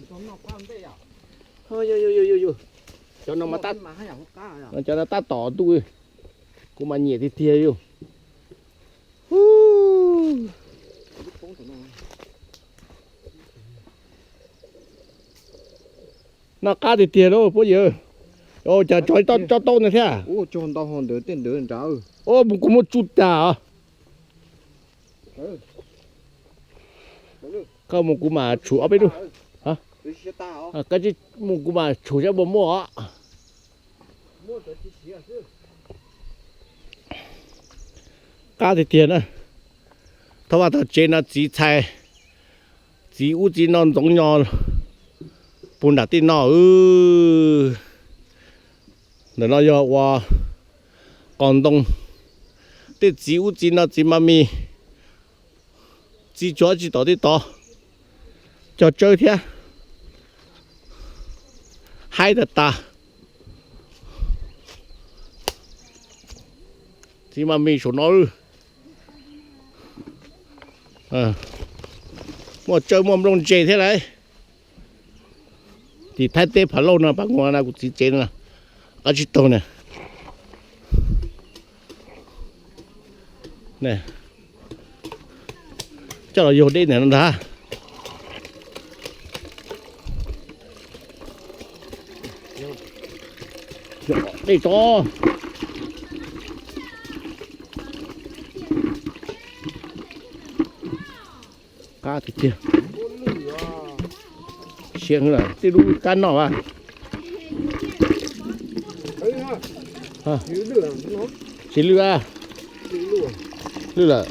Cov no, cov no tab tom ntuj, kuv mas nyiam tiag tiag li. Noj qab tiag tiag lauj puab yawg. Cas tso tsob taub ntawd thiab. Mus kuv muab tsuj tas os. Koj mus kuv mam tshum ob peb lub. Koj mus kuv mam tshum saib puas muaj os. Qab tiag tiag na. Thaum vaj thaum tsev no txiv txhais, txiv ub txiv no ntxoov nyo puag nram tej no. Ntawm no yog ua qos ntoo. Tej txiv ub txiv no txiv mas mis, txiv tsuav tsis tom tej tod, cog tsawb thiab, haib tas tas. Txiv mas mis saum no, muaj tsawb muaj nplooj ntse thiab lauj. Tim Thaib teb Phav Lauj no, Phav Nguas no, kuv txiv tsev no, qab tsib taug na. Coj los yug dej ntawm no ntag. Dej tso. Qab tiag tiag. Siab lawm, tej lub kab noj as. Tsis lwj a. Lwj lawm.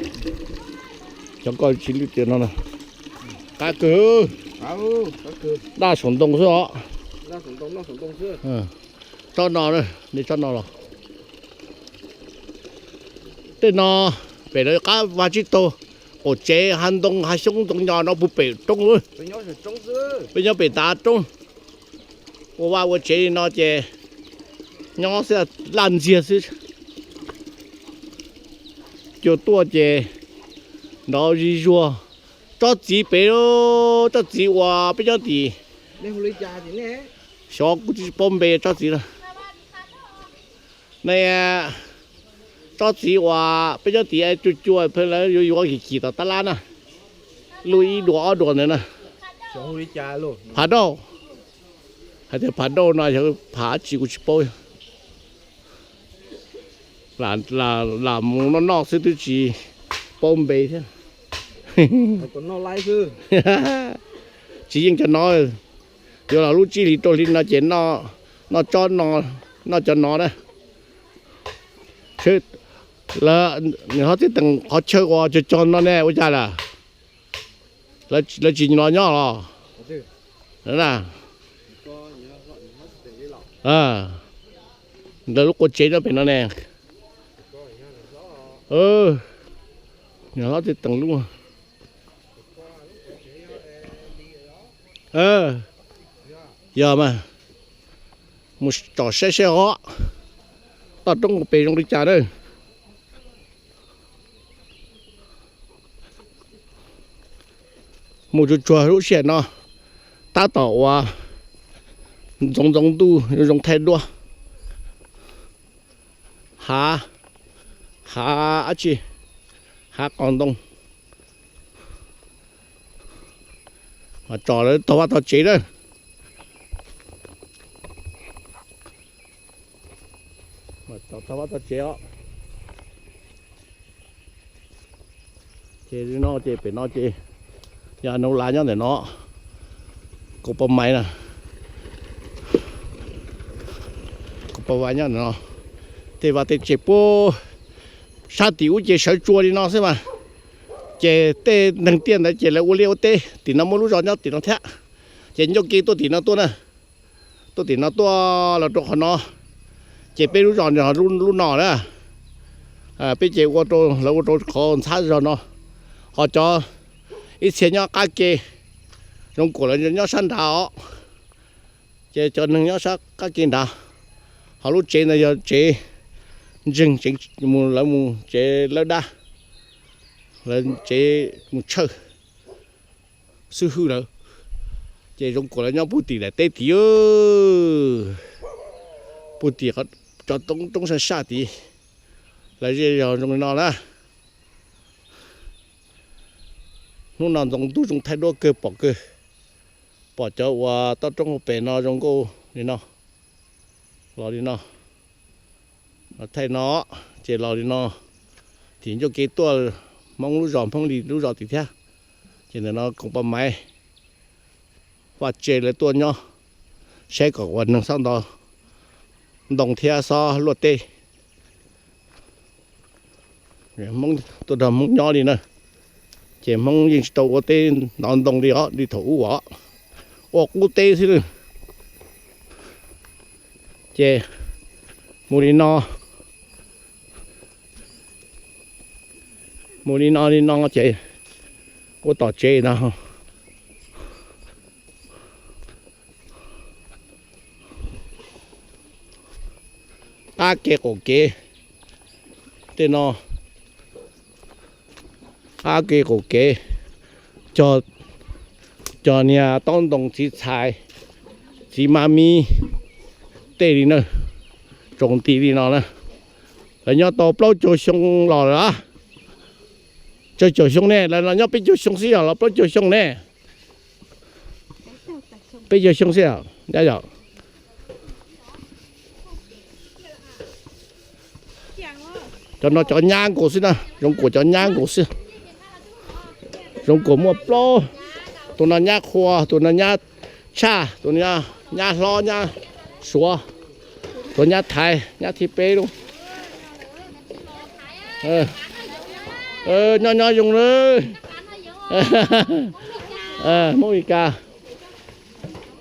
Cov ko tsis lwj tiag no. Qab kawg. Daj saum ntoo xwb os. Tsob no, nej tsob no los. Tej no pem no qab vaj tsib taug, qaum tsev hav ntoo hav xyoob ntoo nyo no puag pem roob. Peb nyob pem tav roob, ua vaj ua tsev li no ces nyob xwb, laj ntxiag xwb. Cua tuaj ces nrov zig zuag. Tsob txiv pem, tsob txiv uas peb nyob tim, xyov kuv tsis paub npe tsob txiv no. Ne, tsob txiv uas peb nyob tim cua cua pheej lawv yuav yuav kim kim tom tab lab na, luj ib duas ob duas ntawd na. Phav dauj, hais tias phav dauj no yog phav dab tsi kuv tsis paub. Lam mus noj noj xwb twb tsis paub npe thiab. Tsis yeej cov no, yuav los lub tsib hlis rau hli no ces noj tsob no, noj cov no na. Nws ho txij teem qhov chaw uas cog cog no ne ua cas lawm? Lawv tsis los nyob los? Ntawm lub qua tsev nyob pem no ne. Nws hlob txij teem lub. Yog mas, mus tsom saib saib os, toj roob pem zoo li cas na. Mus tsuag tsuag lub sij hawm no, tab tom uas ntxoov ntxoov ntuj zoo thaij duab. Hav, hav dab tsi, hav qos ntoo. Mas tsom lawv tog vaj tog tsev na. Tog vaj tog tsev os. Ces no ces pem no ces yog nub lav nyob ntawm no, kaum pab maiv na, kaum pab maiv nyob ntawm no. Tej vaj tej tsev puag sab tim ub ces sawv tsua li no xwb mas. Ces tej neeg tiaj ntawd ces lawv ua liaj ua teb tim no, muaj lub zos nyob tim no thiab. Ces ncauj ke tuaj tim no tuaj na, tuaj tim no tuaj los rau qhov no. Ces peb lub zos lub no na, peb ces ua rau lawv ua rau qhov ntxhab zog no. Ho cov ib txhia nyob qab ke, zoo kuam lawv nyob sab nrad os. Ces cov neeg nyob sab qab ke nrad, ho lub tsev ntawd yog tsev ntseeg, tsev mus lawv mus tsev lawb dab, lawv tsev mus tshawj xib hwb lawm. Ces zoo kuam lawv nyob puag tim daim teb tid, puag tim cov roob sab saj tid. Lawv zej zog zoo li no na. Hnub no ntxoov ntuj zoo thaij duab kawg pom kawg. Pom cov uas toj roob hauv pes no zoo nkauj li no, los li no, thaij no, ces los li no, tim ncauj ke tuaj Hmoob lub zos, Hmoob li lub zos tim thiab. Ces ntawm no koom paj maiv vaj tse lawv tuaj nyob, saib kom ua neeg xab nto ntoo thiab xob luaj teb. Hmoob, tuaj nrog Hmoob nyob li na, ces Hmoob yeej tsis tau ua teb ntov ntoo li os, li thaum ub os, ua qub teb xwb na. Ces mus li no, mus li no li no ces ua tom tsev no. Qab kev qaum kev, tej no, qab kev qaum kev, cog, cog niag taub ntoo txiv txhais, txiv mab mib, tej li na, tsaus nti li no na. Lawv nyob tau plaub caug xyoo los lawm. Tsawg caum xyoo ne? Lawv los nyob peb caug xyoo xwb yog los plaub caug xyoo ne? Peb caug xyoo xwb yom. Cov no cov nyab nkaus xwb na, Zoov Kuam cov nyab nkaus xwb. Zoov Kuam muaj plaub, tus no nyab qhua, tus no nyab tshaj, tus no nyab hlob, nyab suav, tus nyab thaiv, nyab thib peb lub. Nyob nyob zoo na. Hmoob Mes Kas,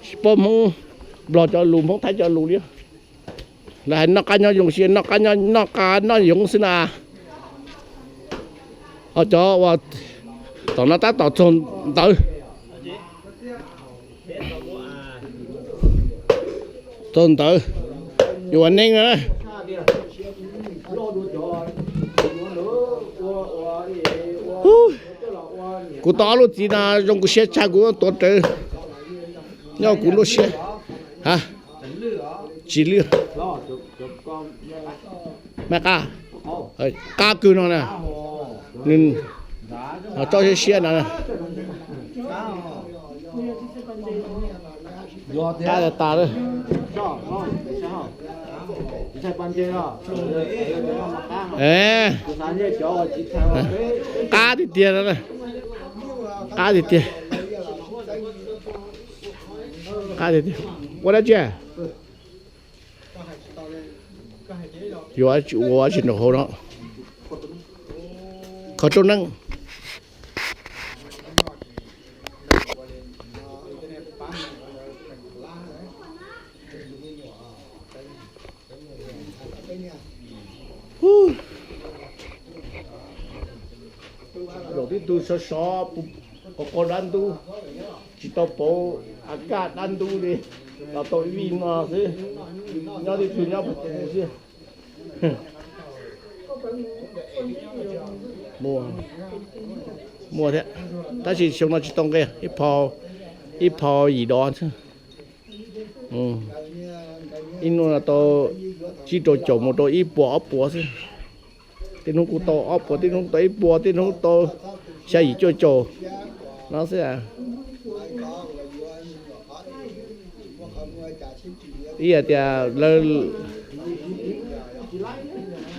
tsis paub Hmoob Nplog cov lus, Hmoob Thaib cov lus li. Lawv hais noj qab nyob zoo, noj qab noj yoov xwb na. Ho cov uas tom no tab tom txog ntawv, txog ntawv yuav ua neeb na. Kuv tau ob lub txiv no zoo kuv siab tshaj, kuv tuav rawv nyob kuv lub siab. Ha, tsis lwj. Maj qab, qab kawg no na, nws tso siab siab no. Qab tas tas. Qab tiag tiag no. Qab tiag tiag. Qab tiag tiag. Ua dab tsi? Yuav ua tsis nraum hauv no. Qhov rooj neeb. Zaum tib tug sov sov, qhov qhov dab ntub, tsis tau pauv a kaj dab ntub li, los tau ib vij no xwb. Nyob tib tug nyob puag xwb. Muaj, muaj thiab, tab sis xyoo no tsis tau nqe, ib phau, ib phau yim dos xwb. Ib hnub no tau tsib rau caum mus rau ib puas ob puas xwb. Tej hnub kuj tau ob puas, tej hnub tau ib puas, tej hnub tau xya yim cuaj caum no xwb. Ib yam tias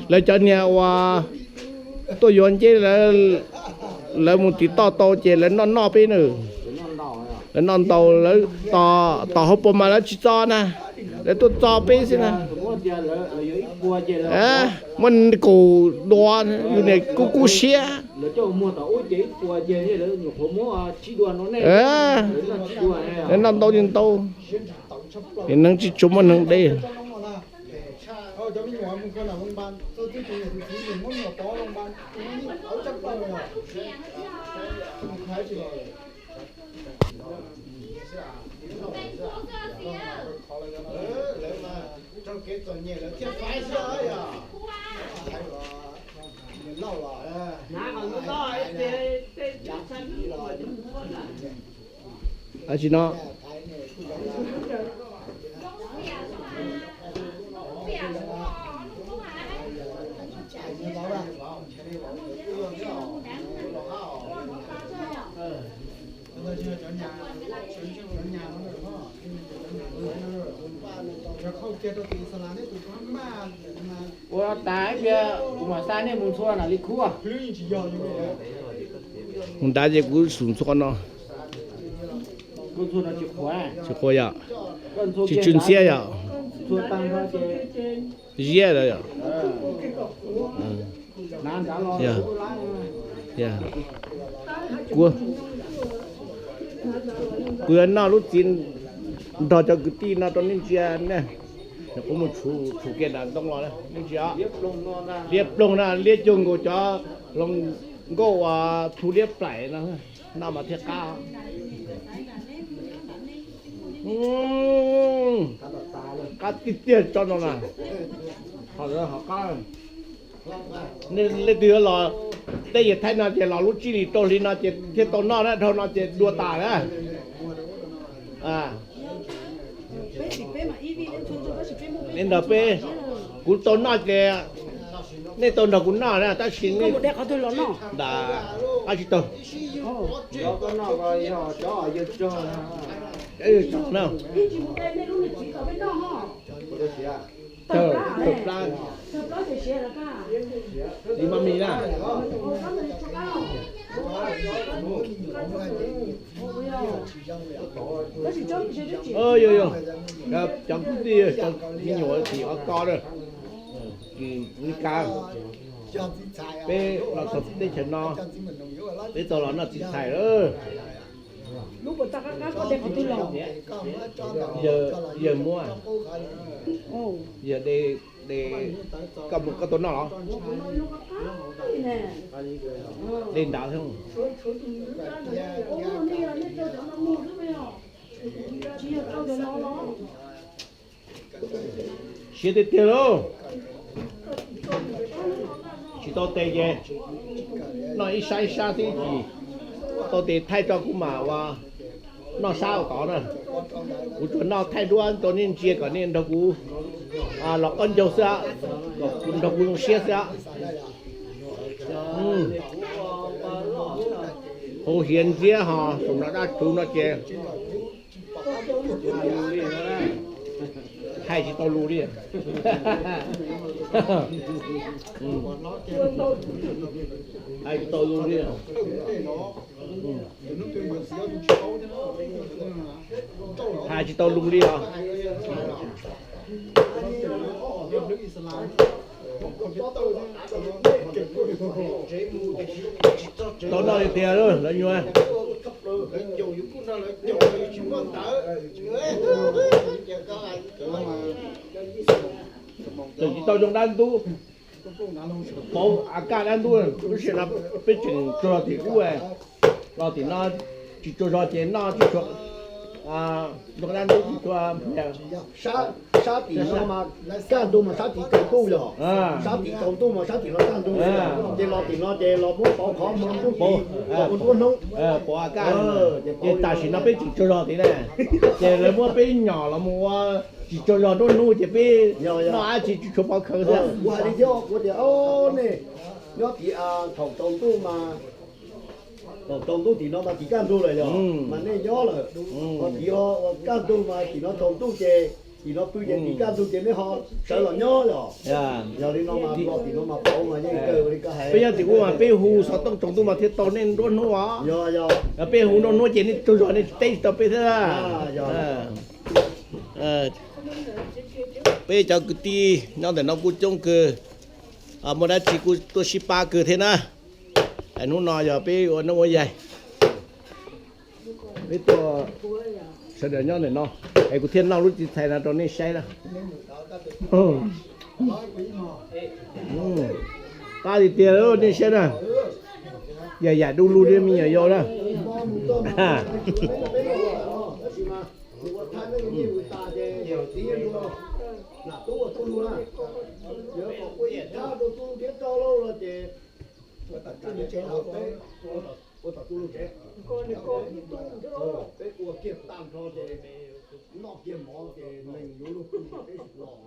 lawv cov niag uas tuaj yuav nceb, lawv mus tim toj tau ces lawv noj noj peb na. Lawv noj ntau, lawv tos hauv paus mas lawv tsis txo na, lawv tuaj txo peb xwb na. Muab kaum dua, yus niam kub kub siab. Lawv noj ntau li ntau, niam neeg tsis tshua muaj neeg deb. Tsis no. Ua tas ib pliag kuv mam xa nej mus ntxhua na li khub. Mus nrad ces kuv xum ntxhua no. Tsis qhuav yom, tsis tsw ntxhiab yom. Ziab lawm yom. Kuv, kuv yuav noj lub txiv nrog cov kwv tij no rau nej ntsia ne. Kuv mus tshum kiag nram ntoo los nej ntsia. Liab ploog na, liab cuag nkaus cov hluas nkauj uas plhu liab plaim no, noj mas thiaj qab. Qab tiag tiag tsob no na. Leej twg yuav los tej yam thaij no ces los lub tsib hlis rau hli no ces thiaj tau noj na, dhau no ces dua tas na. Nej nrog peb, kuv tau noj ces nej tau nrog kuv noj na, tab sis nej, ntawm, qab tsis tau. Tawg, tawg plab. Li mas mis na. Yog, yog, cov kwv tij, cov me nyuam tim ob ko na, li ka, peb los txog teb chaws no, peb tau los noj txiv txhais lawm. Yawg muab, yawg de, de, koj mus koj tau noj los? De nrad thiab. Siav tiag tiag lauj. Tsis tau tes ces noj ib sab ib sab xwb, tsis tau tes thaij tso kuv mam ua noj sab ua tod na. Kuv tsuas noj thaij duab rau nej ntsia kom nej nrog kuv los qaub ncaug xwb, kom nrog kuv zoo siab xwb. Hau hiav ntxiab ho saum no dab tsuv no ces thaij tsis tau lus li. Thaij tsis tau lus li. Hais tsis tau lus li os. Tau noj li tiag lawv nyuag. Tseem tsis tau zoo dab ntub. Pauv a kaj dab ntub, lub sij hawm no peb tseem tsaug zog tim ub, los tim no tsis tsaug zog ces noj tsis tshua zoo dab ntub tsis tshua. Sab tim no mas kaj ntug mas sab tid tsaus ntuj yog, sab tid tsaus ntuj mas sab tim no kaj ntug, ces los tim no ces los muab pauv qhov muag ntuj tid, pauv nruab hnub. Pauv a kaj, ces tam sim no peb tseem tsaug zog tid na, ces lawv muab peb nyom los mus ua tsis tsaug zog nruab hnub ces peb noj dab tsi tsis tshua pov khawv xwb. Kuv hais li thiab kuv tias, o, nej nyob tid thaum tsaus ntuj mas, thaum tsaus ntuj tim no mas tim kaj ntug lawm yog, mas nej nyob lawm. Ho tim ua kaj ntug mas tim no tsaus ntuj ces tim no pw ces tim kaj ntug ces nej ho sawv los nyob yog. Yog li no mas los tim no mas pauv mas yeej kawg li koj hais. Peb nyob tim ub mas peb hu xov tooj tsaus ntuj mas thiaj tau nej nruab hnub os. Yog, yog. Peb hu nruab hnub ces nej tsaug zog nej tsis teb tsis tau peb thiab. Peb cov kwv tij nyob ntawm no kuj coob kawg, muaj dab tsi kuj tuaj sib pab kawg thiab na. Hnub no yog peb ua neeb ua yaig, peb tuaj sawv daws nyob ntawm no, es kuv thiaj noj lub txiv txhais no rau nej saib na. Qab tiag tiag nej saib na, yam yam du lug li me nyuam yaus na. Peb ua kiag tag nrho ces noj kiag mov ces neeg yuav luag pw ces peb tsis los.